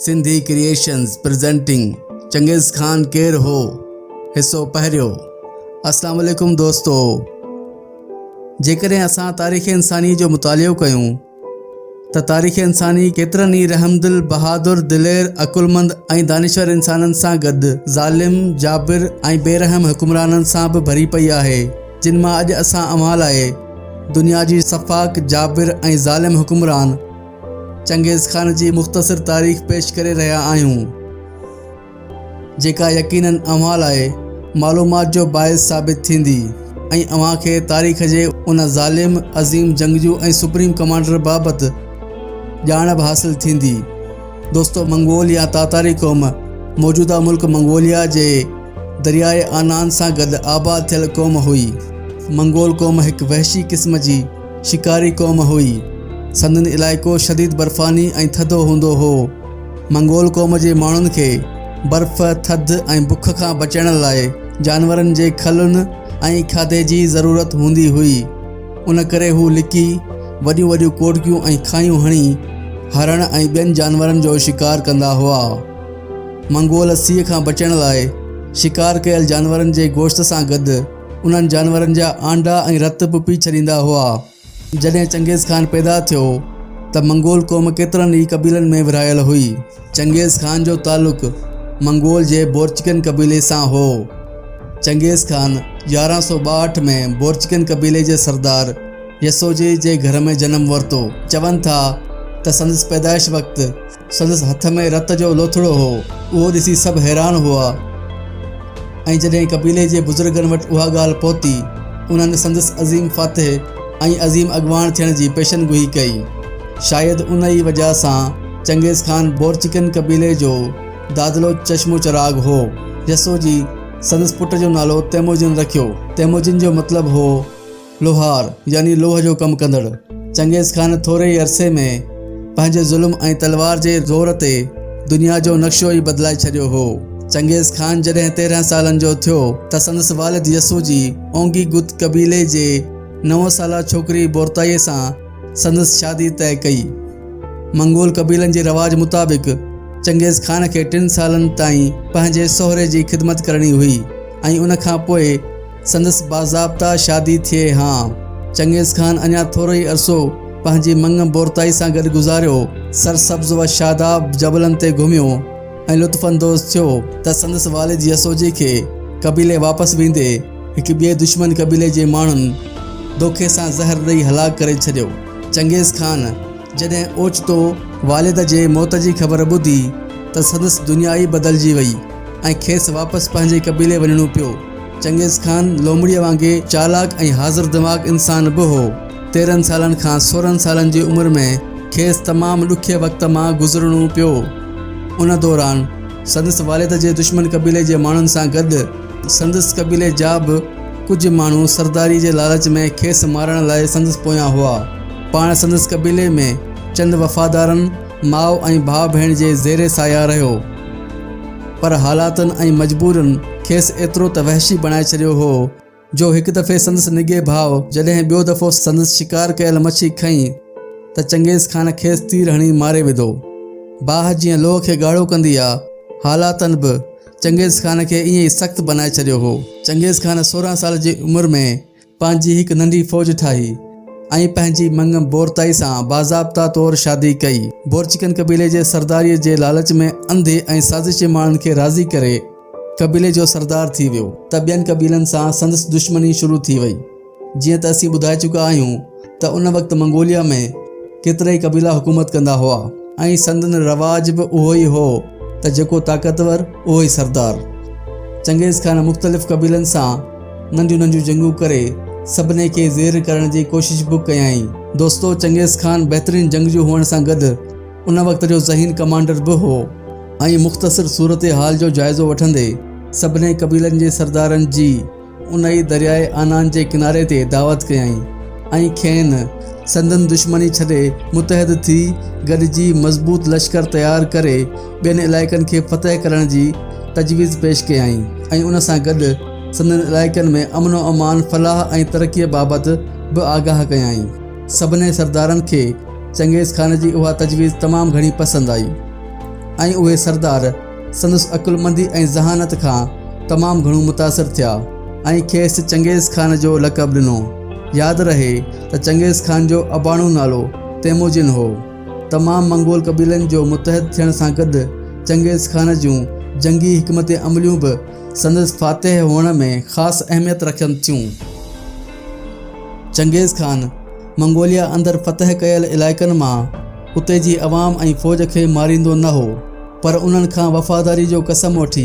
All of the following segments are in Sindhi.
سنڌي ڪريئيشنز پريزنٽنگ چنگيز خان ڪير هو حصو پهريون اسلام عليڪم دوستو جيڪڏهن اسان تاريخ انساني جو مطالعو ڪيون ته تاريخ انساني ڪيترن ئي رحمدل بهادر دلير عقلمند ۽ دانشور انسانن سان گڏ ظالم جابر ۽ بي رحم حڪمرانن سان به ڀري پئي آهي جن مان اڄ اسان اوهان لاء دنيا جي سفاڪ جابر ۽ ظالم حڪمران چنگيز خان جي مختصر تاريخ پيش ڪري رهيا آهيون، جيڪا يقيناً اوهان لاء معلومات جو باعث ثابت ٿيندي ۽ اوهان کي تاريخ جي ان ظالم، عظيم جنگجو ۽ سپريم ڪمانڊر بابت ڄاڻ به حاصل ٿيندي. دوستو منگول يا تاتاري قوم موجوده ملڪ منگوليا جي درياء آنان سان گڏ آباد ٿيل قوم هئي. منگول قوم هڪ وحشي قسم جي شڪاري قوم هئي. سندن علائقو شديد برفاني ۽ ٿڌو هوندو هو. منگول قوم جي ماڻهن کي برف، ٿڌ ۽ بک کان بچڻ لاء جانورن جي کلن ۽ کاڌي جي ضرورت هوندي هئي. ان ڪري هو لڪي وڏيون وڏيون ڪوٽڪيون ۽ کاهيون هڻي هرڻ ۽ ٻين جانورن جو شڪار ڪندا هئا. منگول سيء کان بچڻ لاء شڪار ڪيل جانورن جي گوشت سان گڏ انهن جانورن جا آنڊا ۽ رت به پي ڇڏيندا هئا. جڏهن چنگيز خان پيدا ٿيو ته منگول قوم ڪيترن ئي قبيلن ۾ ورهايل هئي. چنگيز خان جو تعلق منگول جي بورچڪن قبيلي سان هو. چنگيز خان 1162 ۾ بورچڪن قبيلي جي سردار يسوجي جي گهر ۾ جنم ورتو. چون ٿا ته سندس پيدائش وقت سندس هٿ ۾ رت جو لوٿڙو هو. اهو ڏسي سڀ حيران هئا ۽ جڏهن قبيلي جي بزرگن وٽ اها ڳالهه پهتي، انهن سندس عظيم فاتح ۽ عظيم اڳواڻ ٿيڻ جي پيشن گوئي ڪئي. شايد ان ئي وجهه سان چنگيز خان بورچڪن قبيلي جو دادلو چشم و چراغ هو. يسوجي سندس پٽ جو نالو تيموجن رکيو. تيموجن جو مطلب هو. لوهار يعني لوهه جو ڪم ڪندڙ چنگيز خان ٿوري ئي عرصي ۾ پنهنجي ظلم ۽ تلوار جي زور تي دنيا جو نقشو ئي بدلائي ڇڏيو هو. چنگيز خان جڏهن 13 سالن جو ٿيو ته سندس والد يسوجي اونگي گت قبيلي جي نو سالا ڇوڪري بورتائي سان سندس شادي طئي ڪئي. منگول قبيلن جي رواج مطابق چنگيز خان کي ٽن سالن تائين پنهنجي سهري جي خدمت ڪرڻي هئي ۽ ان کان پوء سندس باضابطا شادي ٿئي هان. چنگيز خان اڃا ٿورو ئي عرصو پنهنجي مڱ بورتائي سان گڏ گذاريو، سرسبز و شاداب جبلن تي گهميو ۽ لطف اندوز ٿيو ته سندس والد يسوجي کي قبيلي واپس ويندي هڪ ٻئي دشمن قبيلي جي ماڻهن دوکي سان زهر ڏئي هلاڪ ڪري ڇڏيو. چنگيز خان جڏهن اوچتو والد جي موت جي خبر ٻڌي ته سندس دنيا ئي بدلجي وئي ۽ کيس واپس پنهنجي قبيلي وڃڻو پيو. چنگيز خان لومڙيء وانگي چالاڪ ۽ حاضر دماغ انسان به هو. 13 سالن کان 16 سالن جي عمر ۾ کيس تمام ڏکئي وقت مان گذرڻو پيو. ان دوران سندس والد جي دشمن قبيلي جي ماڻهن سان گڏ سندس قبيلي جا به ڪجهه ماڻهو سرداري جي لالچ ۾ کيس مارڻ لاء سندس پويان هئا. پاڻ سندس قبيلي ۾ چند وفادارن ماء ۽ ڀاء ڀيڻ جي زير سايه رهيو. پر حالاتن ۽ مجبورين کيس ايترو ته وحشي بڻائي ڇڏيو هو جو هڪ دفعي سندس نگي ڀاء جڏهن ٻيو دفعو سندس شڪار ڪيل مڇي کنئي ته چنگيز خان کيس تير هڻي ماري وڌو. باهه جيئن لوهه کي ڳاڙهو ڪندي آ، حالاتن به چنگيز خان کي ائين ئي سخت بنائي ڇڏيو هو. چنگيز خان 16 سال جي عمر ۾ پنهنجي هڪ ننڍي فوج ٺاهي ۽ پنهنجي مڱ بورتائي سان باضابطا طور شادي ڪئي. بورچڪن قبيلي جي سرداريء جي لالچ ۾ انڌي ۽ سازشي ماڻهن کي راضي ڪري قبيلي جو سردار ٿي ويو ته ٻين قبيلن سان سندس دشمني شروع ٿي وئي. جيئن ته اسين ٻڌائي چڪا آهيون ته ان وقت منگوليا ۾ ڪيترائي قبيلا حڪومت ڪندا هئا ۽ سندن رواج به اهو ئي هو ته جيڪو طاقتور اهو ئي سردار. چنگيز خان مختلف قبيلن سان ننڍيون ننڍيون جنگيون ڪري سڀني کي زير ڪرڻ جي ڪوشش به ڪيائين. دوستو چنگيز خان بهترين جنگجو هئڻ سان گڏ ان وقت جو ذهين ڪمانڊر به هو ۽ مختصر صورتحال جو جائزو وٺندي سڀني قبيلن جي سردارن جي ان ئي درياء آنان جي ڪناري تي دعوت ڪيائين ۽ کين سندن دشمني ڇڏي متحد ٿي گڏجي مضبوط لشڪر تيار ڪري ٻين علائقن کي فتح ڪرڻ جي تجويز پيش ڪيائين ۽ ان سان گڏ سندن علائقن ۾ امن و امان، فلاح ۽ ترقيء بابت به آگاهه ڪيائين. سڀني سردارن کي چنگيز خان جي اها تجويز تمام گهڻي پسند آئي. ۽ اهي سردار سندس عقلمندي ۽ ذهانت کان تمام گهڻو متاثر ٿيا ۽ کيس چنگيز خان جو لقب ڏنو. ياد رهي ته چنگيز خان جو اباڻو نالو تيموجن هو. تمام منگول قبيلن جو متحد ٿيڻ سان گڏ چنگيز خان جون جنگي حڪمت عمليون به سندس فاتح هئڻ ۾ خاص اهميت رکن ٿيون. چنگيز خان منگوليا اندر فتح ڪيل علائقن مان اتي جي عوام ۽ فوج کي ماريندو نه هو پر انهن کان وفاداري جو قسم وٺي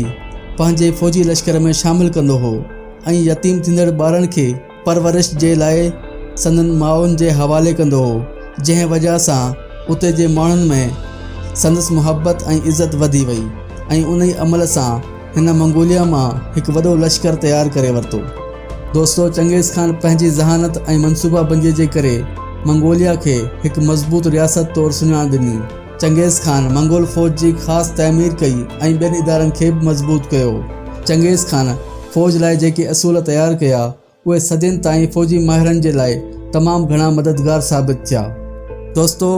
پنهنجي فوجي لشڪر ۾ شامل ڪندو هو ۽ يتيم ٿيندڙ ٻارن کي پرورش جي لاء سندن مائن جي حوالي ڪندو هو جنهن وجهه سان اتي جي ماڻهن ۾ سندس محبت ۽ عزت وڌي وئي ۽ انهي عمل سان هن منگوليا مان هڪ وڏو لشڪر تيار ڪري ورتو. دوستو چنگيز خان پنهنجي ذهانت ۽ منصوبه بندي جي ڪري منگوليا کي هڪ مضبوط رياست طور سڃاڻ ڏني. چنگيز خان منگول فوج جي خاص تعمير ڪئي ۽ ٻين ادارن کي به مضبوط ڪيو. چنگيز خان فوج لاء جيڪي اصول تيار ڪيا اهي صدين تائين فوجي ماهرن جي لاء تمام گهڻا مددگار ثابت ٿيا. دوستو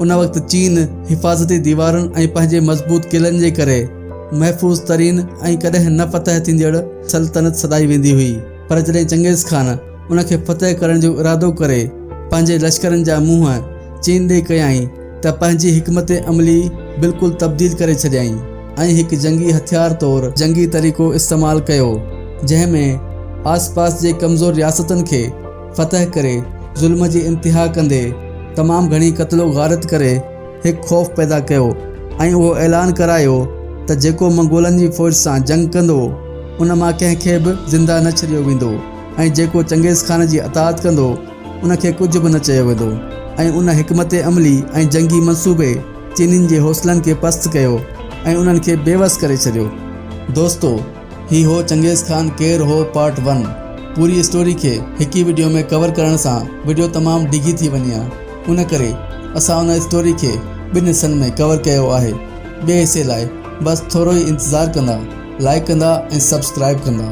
ان وقت چين حفاظتي ديوارن ۽ پنهنجي مضبوط قلعن جي ڪري محفوظ ترين ۽ ڪڏهن نه فتح ٿيندڙ سلطنت سڏائي ويندي هئي پر جڏهن چنگيز خان ان کي فتح ڪرڻ جو ارادو ڪري پنهنجي لشڪرن جا منهن چين ڏي ڪيائين ته پنهنجي حڪمت عملي بلڪل تبديل ڪري ڇڏيائين ۽ هڪ جنگي هٿيار طور جنگي طريقو استعمال ڪيو جنهن ۾ آس پاس جي ڪمزور رياستن کي فتح ڪري ظلم جي انتها ڪندي تمام گهڻي قتل و غارت ڪري هڪ خوف پيدا ڪيو ۽ اهو اعلان ڪرايو ته جيڪو منگولن جي فوج سان جنگ ڪندو ان مان ڪنهن کي به زنده نه ڇڏيو ويندو ۽ جيڪو چنگيز خان جي اطاعت ڪندو ان کي ڪجهه به نه چيو ويندو ۽ ان حڪمت عملي ۽ جنگي منصوبي چينين جي حوصلن کي پست ڪيو ۽ انهن کي بيوس ڪري ڇڏيو. دوستو هي هو چنگيز خان ڪير هو پارٽ ون پوري اسٽوري کي هڪ ئي وڊيو ۾ ڪور ڪرڻ سان وڊيو تمام ڊگهي ٿي وڃي ها ان ڪري اسان ان اسٽوري کي ٻن حصن ۾ ڪور ڪيو آهي ٻئي حصي لاء بس ٿورو ئي انتظار ڪندا لائيڪ ڪندا ۽ سبسڪرائيب ڪندا.